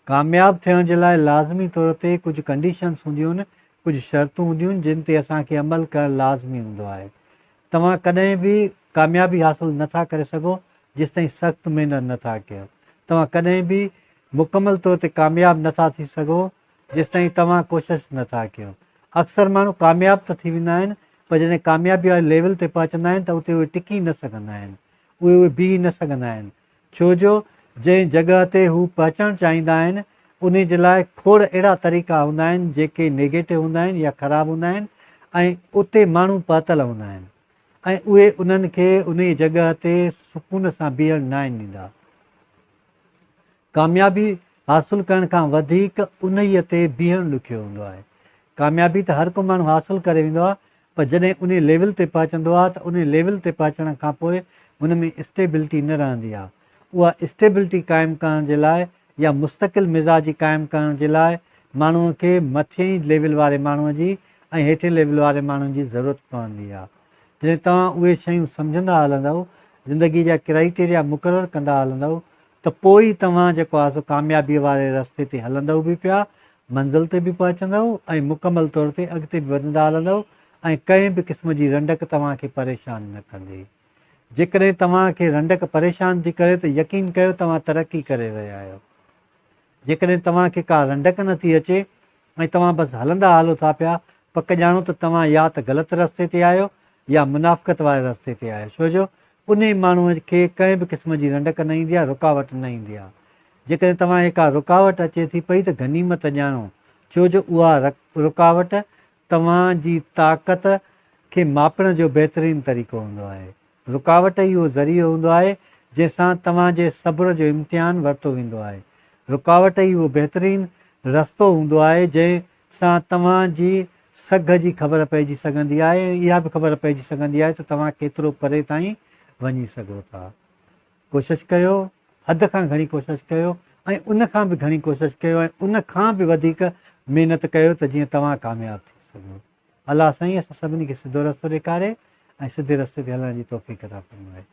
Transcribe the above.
ڪامياب ٿيڻ جي لاء لازمي طور تي ڪجهه ڪنڊيشنس هونديون آهن، ڪجهه شرطون هونديون آهن جن تي اسان کي عمل ڪرڻ لازمي هوندو آهي. توهان ڪڏهن به ڪاميابي حاصل نه ٿا ڪري سگهو جيستائين سخت محنت نه ٿا ڪيو. توهان ڪڏهن به مڪمل طور تي ڪامياب نه ٿا ٿي سگهو جيستائين توهان ڪوشش نه ٿا ڪيو. اڪثر ماڻهو ڪامياب ته ٿي ويندا آهن پر جڏهن ڪاميابي واري ليول تي پهچندا آهن ته اتي اهي ٽڪي نه سگهندا آهن، اهي بيهي نه سگهندا آهن. ڇو جو جنهن جڳهه تي هو پهچڻ چاهيندا آهن، انهي جي لاء کوڙ اهڙا طريقا هوندا آهن جيڪي نيگيٽو هوندا آهن يا خراب هوندا آهن ۽ اتي ماڻهو پهتل هوندا آهن ۽ اهي انهن کي انهي جڳهه تي سڪون سان بيهڻ ناهن ڏيندا. ڪاميابي حاصل ڪرڻ کان وڌيڪ انهيء تي بيهڻ ڏکيو هوندو آهي. ڪاميابي ته هر ڪو ماڻهو حاصل ڪري ويندو آهي پر جڏهن انهي ليول تي پهچندو آهي ته انهي ليول تي پهچڻ کان پوء هن ۾ اسٽيبلٽي نه رهندي آهي. اها اسٽيبلٽي قائم ڪرڻ جي لاء يا مستقل مزاجي قائم ڪرڻ جي لاء ماڻهوء کي مٿئين ليول واري ماڻهوء جي ۽ هيٺين ليول واري ماڻهن جي ضرورت پوندي آهي. جڏهن توهان اهي شيون سمجهندا هلندؤ، زندگي جا ڪرائيٽيريا مقرر ڪندا هلندؤ ته پوء ئي توهان جيڪو آهي سو ڪاميابيء واري رستي تي هلندؤ به پيا، منزل تي به پهچندؤ ۽ مڪمل طور تي اڳتي به وڌندا هلندؤ ۽ ڪنهن به قسم جي رنڊڪ توهان کي پريشان نه ڪندي. جيڪڏهن توهان کي رنڊڪ پريشان ٿي ڪري ته يقين ڪيو توهان ترقي ڪري رهيا آهيو. جيڪڏهن توهان کي ڪا رنڊڪ نه ٿي اچي ۽ توهان بس هلندا هلو ٿا پيا، پڪ ڄاڻو ته توهان يا ته غلط رستي تي آهيو يا منافقت واري رستي تي آهيو، ڇو جو انهي ماڻهوء کي ڪنهن به قسم جي رنڊڪ نه ايندي آهي، رڪاوٽ نه ايندي آهي. جيڪڏهن توهان کي ڪا رڪاوٽ اچي ٿي پئي ته غنيمت ڄاڻو، ڇو جو اها رڪاوٽ توهان جي طاقت کي ماپڻ جو بهترين طريقو هوندو آهي. رڪاوٽ ئي اهو ذريعو هوندو آهي، جنهن سان توهان جي صبر جو امتحان ورتو ويندو آهي. رڪاوٽ ئي اهو بهترين رستو هوندو آهي، جنهن سان توهان جي سگهه جي خبر پئجي سگهندي آهي ۽ اها به خبر پئجي سگهندي آهي ته توهان ڪيترو پري تائين وڃي سگهو ٿا. ڪوشش ڪيو، حد کان گهڻي ڪوشش ڪيو ۽ ان کان به گهڻي ڪوشش ڪيو ۽ ان کان به وڌيڪ محنت ڪيو ته جيئن توهان ڪامياب ٿي سگهو. الله سائين اسان سڀني کي سڌو رستو ڏيکاري ۽ سڌي رستي تي هلڻ جي توفيق عطا فرمائي.